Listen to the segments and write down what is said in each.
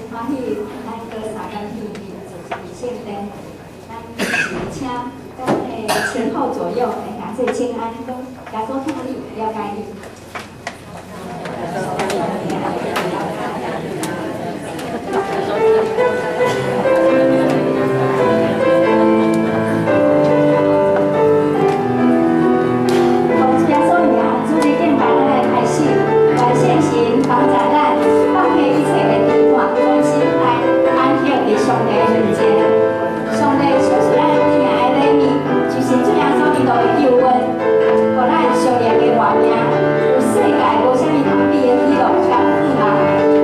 真歡喜，咱閣三工見面，就是聖誕。咱是請咱的前後左右的兄弟請安，講耶穌疼你，了解你。奉主耶穌名，主日敬拜咱來開始，願聖神幫助咱，放下一切的煩惱，專心來安息佇上帝的面前。上帝賞賜咱疼愛的禮物，就是主耶穌基督的救恩，予咱屬靈的活命，有世界無啥物通比的喜樂佮盼望。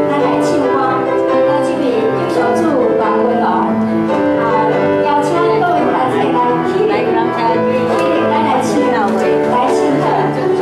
咱來唱歌，呃，這位救贖主阮君龍，啊，邀請各位團體來起立，起立，咱來唱，來唱歌。咱來禱告，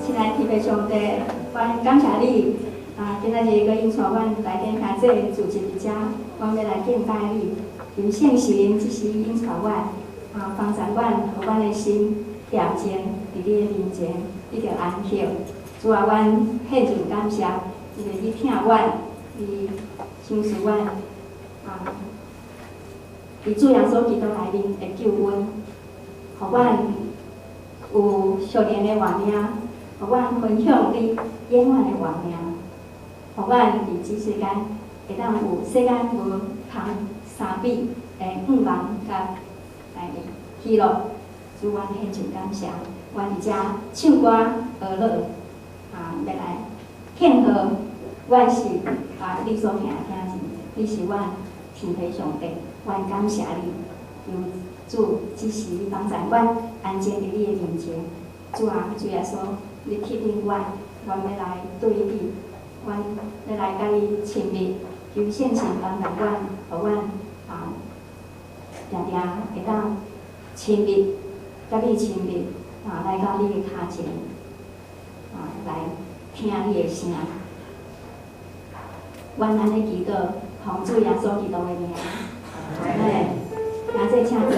親愛的天父上帝，阮感謝你，啊，今仔日閣引帶阮來頂兄弟聚集佇遮，阮欲來敬拜你。求聖神這時引帶阮，啊，幫助阮，予阮的心恬靜佇你的面前，得著安息。主啊，阮獻上感謝，因為你疼阮，你賞賜阮，啊，佇主耶穌基督內面的救恩，予阮有屬靈的活命，予阮分享你永遠的活命，予阮佇這世間會當有世間無通相比的盼望佮喜樂。主，阮獻上感謝，阮佇遮唱歌學樂，啊，欲來慶賀，阮是啊，你所疼的囝兒，你是阮天父上帝，阮感謝你，求主這時幫助阮安靜佇你的面前。主啊，主耶穌，你吸引阮，阮欲來對你，阮欲來佮你親密，求聖神幫助阮，予阮啊，定定會當親密，佮你親密，啊，來到你的跤前，啊，來聽你的聲。阮按呢祈禱，奉主耶穌基督的名，阿們。兄弟請坐。